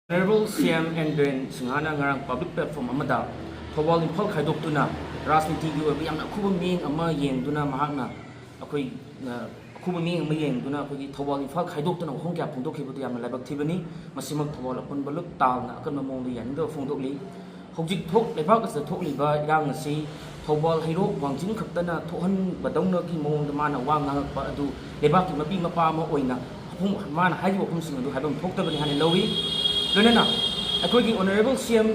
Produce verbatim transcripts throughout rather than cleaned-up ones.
Honorable C M N Biren Singha ꯅ ꯉꯔꯥꯡ public platform ꯑꯃꯗ ꯊꯧꯕꯥꯜ ꯏꯝꯐꯥꯜ ꯈꯥꯏꯗꯣꯛꯇꯨꯅ ꯔꯥꯖꯅꯤꯇꯤꯒꯤ ꯑꯣꯏꯕ ꯌꯥꯝꯅ ꯑꯈꯨꯕ ꯃꯤꯠꯌꯦꯡ ꯑꯃ ꯌꯦꯡꯗꯨꯅ ꯃꯍꯥꯛꯅ ꯑꯩꯈꯣꯏ, ꯑ, ꯑꯈꯨꯕ ꯃꯤꯠꯌꯦꯡ ꯑꯃ ꯌꯦꯡꯗꯨꯅ ꯑꯩꯈꯣꯏꯒꯤ ꯊꯧꯕꯥꯜ ꯏꯝꯐꯥꯜ ꯈꯥꯏꯗꯣꯛꯇꯨꯅ ꯋꯥꯐꯝ ꯀꯌꯥ ꯐꯣꯡꯗꯣꯛꯈꯤꯕꯗꯨ ꯌꯥꯝꯅ ꯂꯥꯏꯕꯛ ꯊꯤꯕꯅꯤ꯫ ꯃꯁꯤꯃꯛ ꯊꯧꯕꯥꯜ ꯑꯄꯨꯟꯕ ꯂꯨꯞ ꯇꯥꯜꯅ ꯑꯀꯟꯕ ꯃꯑꯣꯡꯗ ꯌꯥꯅꯤꯡꯗꯕ ꯐꯣꯡꯗꯣꯛꯂꯤ꯫ ꯍꯧꯖꯤꯛ ꯊꯣꯛ-, ꯂꯩꯕꯥꯛ ꯑꯁꯤꯗ ꯊꯣꯛꯂꯤꯕ ꯏꯔꯥꯡ ꯑꯁꯤ ꯊꯧꯕꯥꯜ ꯍꯩꯔꯣꯛ ꯋꯥꯡꯖꯤꯡ ꯈꯛꯇꯅ ꯊꯣꯛꯍꯟꯕꯗꯧꯅꯒꯤ ꯃꯑꯣꯡꯗ ꯃꯥꯅ ꯋꯥ ꯉꯥꯡꯉꯛꯄ ꯑꯗꯨ ꯂꯩꯕꯥꯛꯀꯤ ꯃꯄꯤ ꯃꯄꯥ ꯑꯃ ꯑꯣꯏꯅ ꯃꯐꯝ, ꯃꯥꯅ ꯍꯥꯏꯔꯤꯕ ꯋꯥꯐꯝꯁꯤꯡ ꯑꯗꯨ ꯍꯥꯏꯐꯝ ꯊꯣꯛꯇꯕꯅꯤ ꯍꯥꯏꯅ ꯂꯧꯏ꯫ ꯂꯣꯏꯅꯅ ꯑꯩꯈꯣꯏꯒꯤ Honorable C M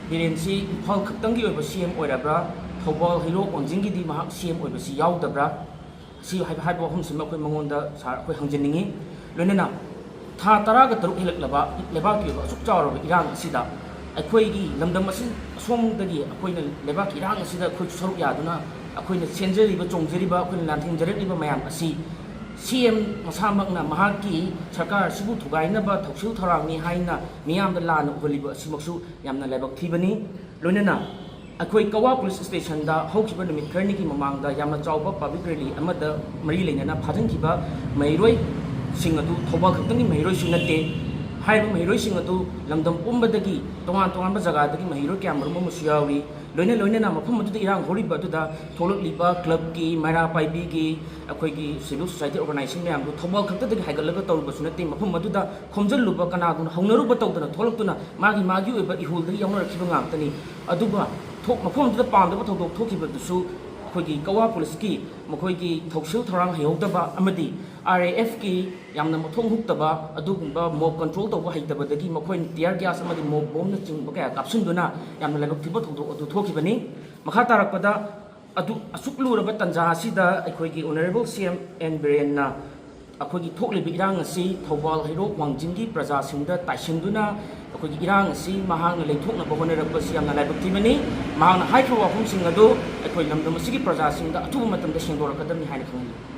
ꯕꯤꯔꯦꯟꯁꯤ ꯏꯝꯐꯥꯜ ꯈꯛꯇꯪꯒꯤ ꯑꯣꯏꯕ C M ꯑꯣꯏꯔꯕ꯭ꯔꯥ? ꯊꯧꯕꯥꯜ ꯍꯩꯔꯣꯛ ꯋꯥꯡꯖꯤꯡꯒꯤꯗꯤ ꯃꯍꯥꯛ C M ꯑꯣꯏꯕꯁꯤ ꯌꯥꯎꯗꯕ꯭ꯔꯥ? ꯁꯤ ꯍꯥꯏꯕ, ꯍꯥꯏꯕ ꯋꯥꯐꯝꯁꯤꯃ ꯑꯩꯈꯣꯏ ꯃꯉꯣꯟꯗ ꯁꯥꯔ ꯑꯩꯈꯣꯏ ꯍꯪꯖꯅꯤꯡꯉꯤ꯫ ꯂꯣꯏꯅꯅ ꯊꯥ ꯇꯔꯥꯒ ꯇꯔꯨꯛ ꯍꯦꯜꯂꯛꯂꯕ ꯂꯩꯕꯥꯛꯀꯤ ꯑꯣꯏꯕ ꯑꯁꯨꯛ ꯆꯥꯎꯔꯕ ꯏꯔꯥꯡ ꯑꯁꯤꯗ ꯑꯩꯈꯣꯏꯒꯤ ꯂꯝꯗꯝ ꯑꯁꯤ ꯑꯁꯣꯝꯗꯒꯤ ꯑꯩꯈꯣꯏꯅ ꯂꯩꯕꯥꯛꯀꯤ ꯏꯔꯥꯡ ꯑꯁꯤꯗ ꯑꯩꯈꯣꯏꯁꯨ ꯁꯔꯨꯛ ꯌꯥꯗꯨꯅ ꯑꯩꯈꯣꯏꯅ ꯆꯦꯟꯖꯔꯤꯕ, ꯆꯣꯡꯖꯔꯤꯕ, ꯑꯩꯈꯣꯏꯅ ꯂꯥꯟꯊꯦꯡꯖꯔꯛꯂꯤꯕ ꯃꯌꯥꯝ ꯑꯁꯤ C M ꯃꯁꯥꯃꯛꯅ ꯃꯍꯥꯛꯀꯤ ꯁꯔꯀꯥꯔ ꯑꯁꯤꯕꯨ ꯊꯨꯒꯥꯏꯅꯕ ꯊꯧꯁꯤꯜ ꯊꯧꯔꯥꯡꯅꯤ ꯍꯥꯏꯅ ꯃꯤꯌꯥꯝꯗ ꯂꯥꯟꯅ ꯎꯍꯜꯂꯤꯕ ꯑꯁꯤꯃꯛꯁꯨ ꯌꯥꯝꯅ ꯂꯥꯏꯕꯛ ꯊꯤꯕꯅꯤ꯫ ꯂꯣꯏꯅꯅ ꯑꯩꯈꯣꯏ ꯀꯋꯥ ꯄꯨꯂꯤꯁ ꯁ꯭ꯇꯦꯁꯟꯗ ꯍꯧꯈꯤꯕ ꯅꯨꯃꯤꯠ ꯈꯔꯅꯤꯒꯤ ꯃꯃꯥꯡꯗ ꯌꯥꯝꯅ ꯆꯥꯎꯕ public rally ꯑꯃꯗ ꯃꯔꯤ ꯂꯩꯅꯅ ꯐꯥꯖꯤꯟꯈꯤꯕ ꯃꯍꯩꯔꯣꯏꯁꯤꯡ ꯑꯗꯨ ꯊꯧꯕꯥꯜ ꯈꯛꯇꯪꯒꯤ ꯃꯍꯩꯔꯣꯏꯁꯨ ꯅꯠꯇꯦ꯫ ꯍꯥꯏꯔꯤꯕ ꯃꯍꯩꯔꯣꯏꯁꯤꯡ ꯑꯗꯨ ꯂꯝꯗꯝ ꯄꯨꯝꯕꯗꯒꯤ ꯇꯣꯉꯥꯟ ꯇꯣꯉꯥꯟꯕ ꯖꯒꯥꯗꯒꯤ ꯃꯍꯩꯔꯣꯏ ꯀꯌꯥ ꯃꯔꯨꯝ ꯑꯃꯁꯨ ꯌꯥꯎꯏ꯫ ꯂꯣꯏꯅ ꯂꯣꯏꯅꯅ ꯃꯐꯝ ꯑꯗꯨꯗ ꯏꯔꯥꯡ ꯍꯧꯔꯤꯕ ꯑꯗꯨꯗ ꯊꯣꯛꯂꯛꯂꯤꯕ clubꯀꯤ, ꯃꯩꯔꯥ ꯄꯥꯏꯕꯤꯒꯤ, ꯑꯩꯈꯣꯏꯒꯤ civil society organization ꯃꯌꯥꯝꯗꯨ ꯊꯧꯕꯥꯜ ꯈꯛꯇꯗꯒꯤ ꯍꯥꯏꯒꯠꯂꯒ ꯇꯧꯔꯨꯕꯁꯨ ꯅꯠꯇꯦ꯫ ꯃꯐꯝ ꯑꯗꯨꯗ ꯈꯣꯝꯖꯤꯜꯂꯨꯕ ꯀꯅꯥꯒꯨꯝꯕ ꯍꯧꯅꯔꯨꯕ ꯇꯧꯗꯅ ꯊꯣꯛꯂꯛꯇꯨꯅ ꯃꯥꯒꯤ ꯃꯥꯒꯤ ꯑꯣꯏꯕ ꯏꯍꯨꯜꯗꯒꯤ ꯌꯥꯎꯅꯔꯛꯈꯤꯕ ꯉꯥꯛꯇꯅꯤ꯫ ꯑꯗꯨꯒ ꯊꯣꯛ-, ꯃꯐꯝ ꯑꯗꯨꯗ ꯄꯥꯝꯗꯕ ꯊꯧꯗꯣꯛ ꯊꯣꯛꯈꯤꯕꯗꯨꯁꯨ ꯑꯩꯈꯣꯏꯒꯤ ꯀꯋꯥ ꯄꯨꯂꯤꯁꯀꯤ ꯃꯈꯣꯏꯒꯤ ꯊꯧꯁꯤꯜ ꯊꯧꯔꯥꯡ ꯍꯩꯍꯧꯗꯕ ꯑꯃꯗꯤ R A Fꯀꯤ ꯌꯥꯝꯅ ꯃꯊꯣꯡ ꯍꯨꯛꯇꯕ ꯑꯗꯨꯒꯨꯝꯕ mob control ꯇꯧꯕ ꯍꯩꯇꯕꯗꯒꯤ ꯃꯈꯣꯏꯅ tear gas ꯑꯃꯗꯤ mob bombꯅꯆꯤꯡꯕ ꯀꯌꯥ ꯀꯥꯞꯁꯤꯟꯗꯨꯅ ꯌꯥꯝꯅ ꯂꯥꯏꯕꯛ ꯊꯤꯕ ꯊꯧꯗꯣꯛ ꯑꯗꯨ ꯊꯣꯛꯈꯤꯕꯅꯤ꯫ ꯃꯈꯥ ꯇꯥꯔꯛꯄꯗ ꯑꯗꯨ ꯑꯁꯨꯛ ꯂꯨꯔꯕ ꯇꯥꯟꯖꯥ ꯑꯁꯤꯗ ꯑꯩꯈꯣꯏꯒꯤ Honorable C M N ꯕꯤꯔꯦꯟꯅ ꯑꯩꯈꯣꯏꯒꯤ ꯊꯣꯛꯂꯤꯕ ꯏꯔꯥꯡ ꯑꯁꯤ ꯊꯧꯕꯥꯜ ꯍꯩꯔꯣꯛ ꯋꯥꯡꯖꯤꯡꯒꯤ ꯄ꯭ꯔꯖꯥꯁꯤꯡꯗ ꯇꯥꯏꯁꯤꯟꯗꯨꯅ ꯑꯩꯈꯣꯏꯒꯤ ꯏꯔꯥꯡ ꯑꯁꯤ ꯃꯍꯥꯛꯅ ꯂꯩꯊꯣꯛꯅꯕ ꯍꯣꯠꯅꯔꯛꯄꯁꯤ ꯌꯥꯝꯅ ꯂꯥꯏꯕꯛ ꯊꯤꯕꯅꯤ꯫ ꯃꯍꯥꯛꯅ ꯍꯥꯏꯈꯤꯕ ꯋꯥꯐꯝꯁꯤꯡ ꯑꯗꯨ ꯑꯩꯈꯣꯏ ꯂꯝꯗꯝ ꯑꯁꯤꯒꯤ ꯄ꯭ꯔꯖꯥꯁꯤꯡꯗ ꯑꯊꯨꯕ ꯃꯇꯝꯗ ꯁꯦꯡꯗꯣꯔꯛꯀꯗꯕꯅꯤ ꯍꯥꯏꯅ ꯈꯪꯍꯜꯂꯤ꯫